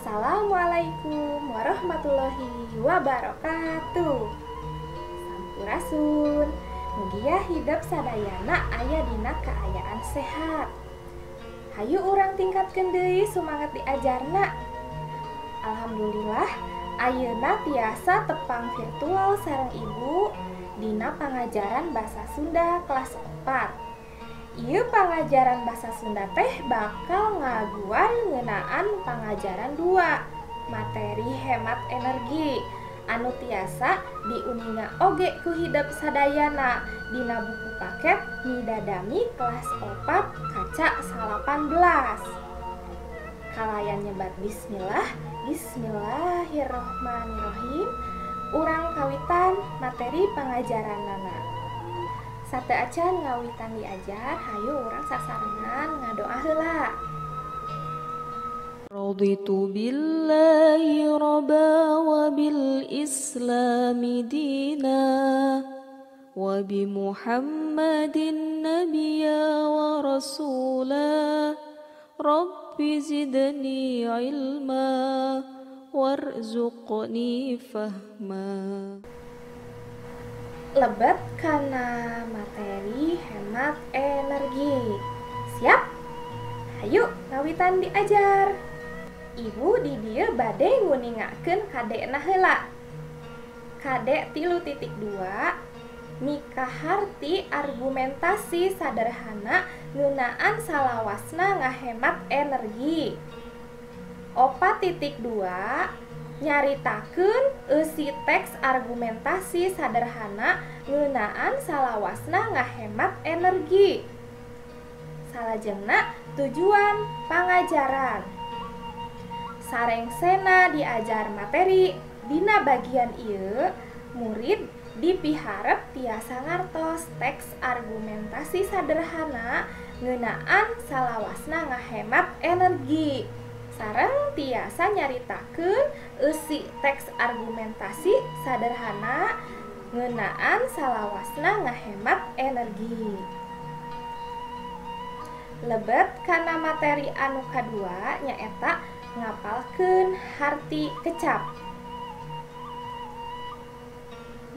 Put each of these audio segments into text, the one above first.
Assalamualaikum warahmatullahi wabarakatuh. Sampurasun. Mugia hidep sadayana aya dina kaayaan sehat. Hayu urang tingkatkeun deui sumangat diajarna. Alhamdulillah ayeuna tiasa tepang virtual sareng Ibu dina pangajaran Basa Sunda kelas 4. Ieu pangajaran Basa Sunda teh bakal ngaguar ngeunaan pangajaran 2 materi hemat energi anu tiasa diuninga oge ku hidep sadayana dina buku paket Midadami kelas 4 kaca 18. Kalayan nyebat bismillah, bismillahirrohmanirrohim. Urang kawitan materi pangajaranana. Sateuacan ngawitan diajar, hayu urang sasarengan ngadoa heula. Raditu billahi rabba wa bil islami dina wa bi Muhammadin nabiyya wa rasula. Rabbi zidni ilma warzuqni fahma. Lebet kana materi hemat energi. Siap? Hayu ngawitan diajar. Ibu di dieu bade nguningakeun kadekna heula. Kadek 3.2 mikaharti argumentasi sederhana ngeunaan salawasna ngahemat energi. 4.2 nyaritakeun eusi teks argumentasi sederhana ngeunaan salawasna ngahemat energi. Salajengna tujuan pangajaran. Sarengsena diajar materi dina bagian ieu murid dipiharep tiasa ngartos teks argumentasi sederhana ngeunaan salawasna ngahemat energi. Sareng tiasa nyaritakeun eusi teks argumentasi sederhana ngeunaan salawasna ngahemat energi. Lebet kana materi anu kadua nyaeta ngapalkeun harti kecap.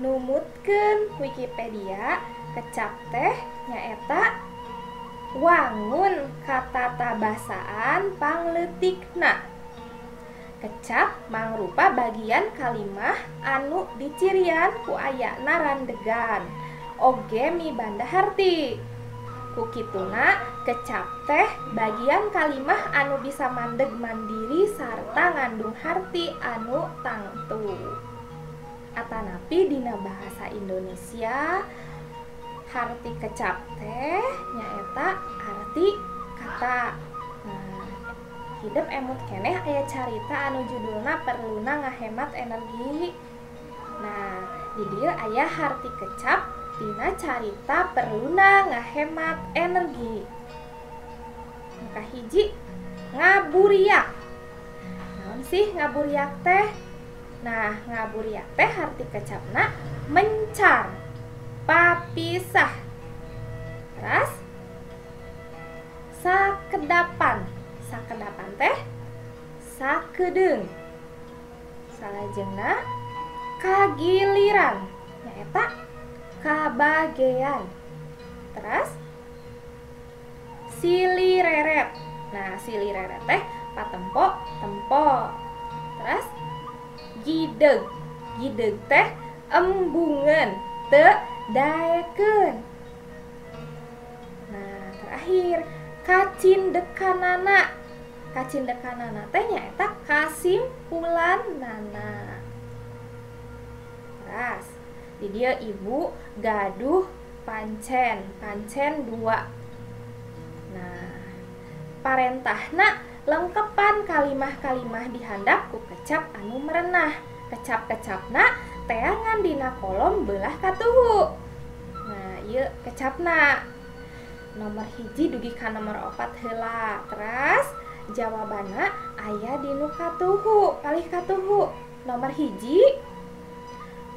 Numutkeun Wikipedia, kecap teh nyaeta wangun katatabasaan pangleutikna. Kecap mangrupa bagian kalimah anu dicirian ku ayana randegan oge mibanda harti. Ku kituna kecap teh bagian kalimah anu bisa mandeg mandiri sarta ngandung harti anu tangtu. Atanapi dina bahasa Indonesia harti kecap teh nyaeta arti kata. Nah, hidep emut keneh aya carita anu judulna perluna ngahemat energi. Nah, di dieu aya harti kecap dina carita perluna ngahemat energi. Maka hiji ngaburiak. Naon sih ngaburiak teh? Nah, ngaburiak teh harti kecapna mencar, papisah. Terus sakedapan. Sakedapan teh sakedeung. Salajengna kagiliran nyaeta kabagean. Terus silireret. Nah, silireret teh patempo tempo. Terus gideg. Gideg teh embungeun, teu daekeun. Nah, terakhir kacindekanana. Kacindekanana teh nyaeta kasimpulanana. Terus di dieu ibu gaduh pancen, pancen 2. Nah, parentahna lengkepan kalimah-kalimah dihandap ku kecap anu merenah. Kecap-kecapna teangan dina kolom belah katuhu. Nah, ieu kecapna. Nomor 1 dugi ka nomor 4 heula. Terus jawabanna aya di nu katuhu, palih katuhu. Nomor 1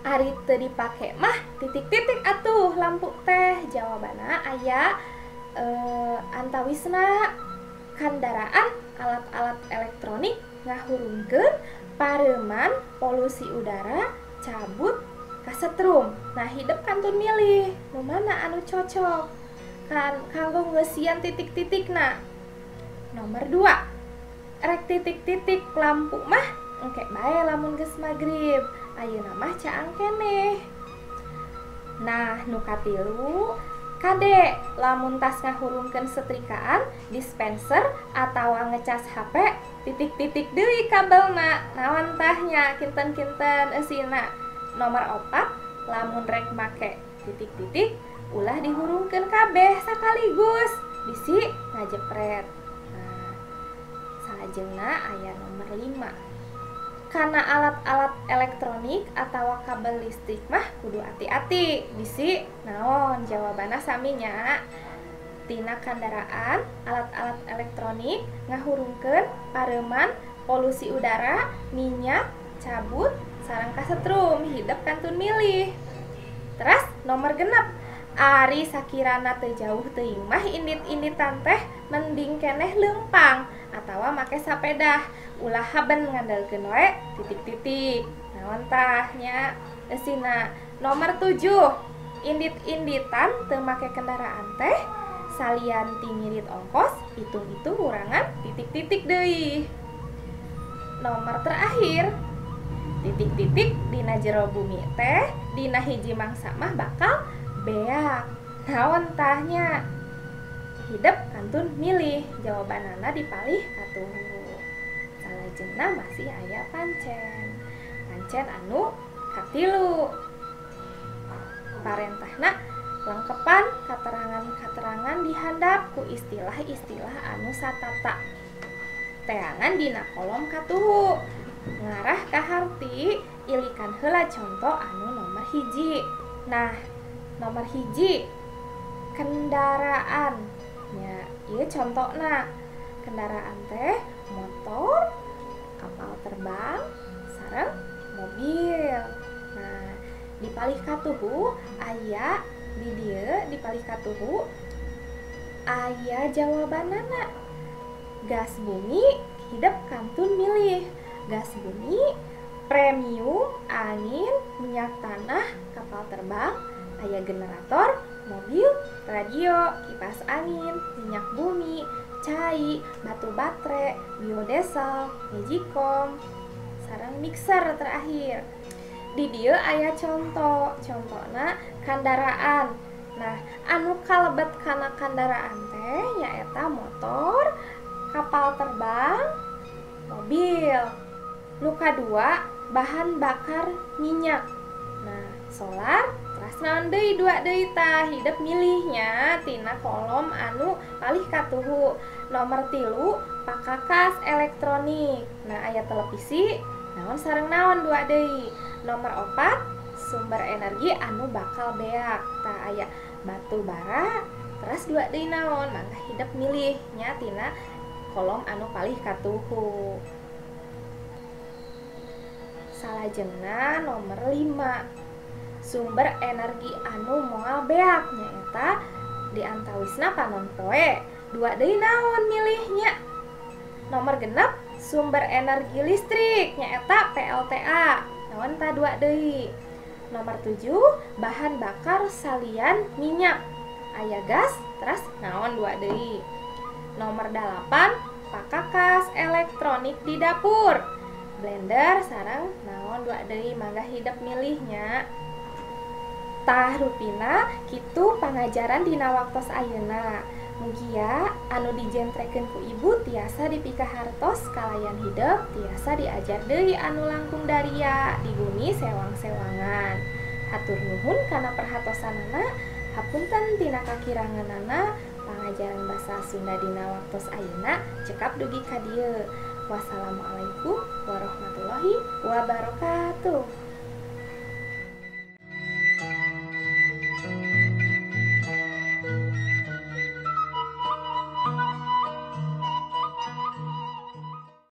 ari teu dipake mah titik-titik atuh lampu teh. Jawabanna aya antawisna kandaraan alat-alat elektronik ngahurungkeun Ngahurungkeun, pareuman, polusi udara, cabut, kasetrum. Nah, hidep kantun milih nu mana anu cocok kan kanggo ngeusian titik-titikna. Nomor 2, rek titik-titik lampu mah engke bae lamun geus magrib, ayeuna mah caang keneh. Nah, nu katilu, kade lamun tas ngahurungkeun setrikaan, dispenser atawa ngecas HP, titik-titik deui kabelna. Naon tah nya kinten-kinten eusina. Nomor 4, lamun rek make titik-titik ulah dihurungkeun kabeh sakaligus, bisi ngajepret. Nah, salajengna aya nomor 5. Kana alat-alat elektronik atau kabel listrik mah kudu hati-hati, bisi naon jawabanna saminya. Tina kendaraan, alat-alat elektronik, ngahurungkeun, pareuman, polusi udara, minyak, cabut, sareng kasetrum. Hidep kantun milih. Terus nomor 6, ari sakirana teu jauh teuing mah indit-inditan teh mending keneh leumpang atawa make sapedah, ulah haben ngandalkeun wae titik-titik. Naon tah nya eusina. Nomor 7, indit-inditan teu make kendaraan teh salian ti ngirit ongkos, hitung-hitung kurangan titik-titik deui. Nomor terakhir, titik-titik dina jero bumi teh dina hiji mangsa mah bakal beak. Naon tah nya. Hidep kantun milih jawabanana dipalih katuhu. Salajengna masih aya pancen. Pancen anu katilu. Parentahna lengkepan katerangan-katerangan dihandap ku istilah-istilah anu satata. Teangan dina kolom katuhu. Ngarah ka harti ilikan heula conto anu nomor 1. Nah, nomor 1 kendaraan. Nya, ieu contona. Kendaraan teh motor, kapal terbang, sareng mobil. Nah, di palih katuhu aya di dieu di palih katuhu aya jawabanana. Gas bumi hidep kantun milih. Gas bumi, premium, angin, minyak tanah, kapal terbang, aya generator, mobil, radio, kipas angin, minyak bumi, cai, batu baterai, biodiesel, magicom, sareng mixer terakhir. Di dieu aya contoh, contona kendaraan. Nah, anu kalebet kana kendaraan teh nyaeta motor, kapal terbang, mobil. Nu kadua, bahan bakar minyak. Nah, solar teras naon deui dua deui tah hidep milihnya tina kolom anu palih katuhu. Nomor 3, pakakas elektronik. Nah, aya televisi naon sareng naon dua deui. Nomor 4, sumber energi anu bakal beak. Tah aya batu bara teras dua deui naon, mangga hidep milihnya tina kolom anu palih katuhu. Salajengna nomor 5, sumber energi anu moal beak nyaeta di antawisna panon poe. Dua deui naon milihnya. Nomor 6, sumber energi listrik nyaeta PLTA. Naon ta dua deui. Nomor 7, bahan bakar salian minyak. Aya gas teras naon dua deui. Nomor 8, pakakas elektronik di dapur. Blender sareng naon dua deui, mangga hidep milihnya. Tah rupina kitu pangajaran dina waktos ayeuna. Mugia anu dijentrekeun ku ibu tiasa dipikahartos kalayan hidep, tiasa diajar deui anu langkung daria di bumi sewang-sewangan. Hatur nuhun kana perhatosanana, hapunten tina kakiranganana. Pangajaran basa Sunda dina waktos ayeuna cekap dugi ka dieu. Wassalamualaikum warahmatullahi wabarakatuh.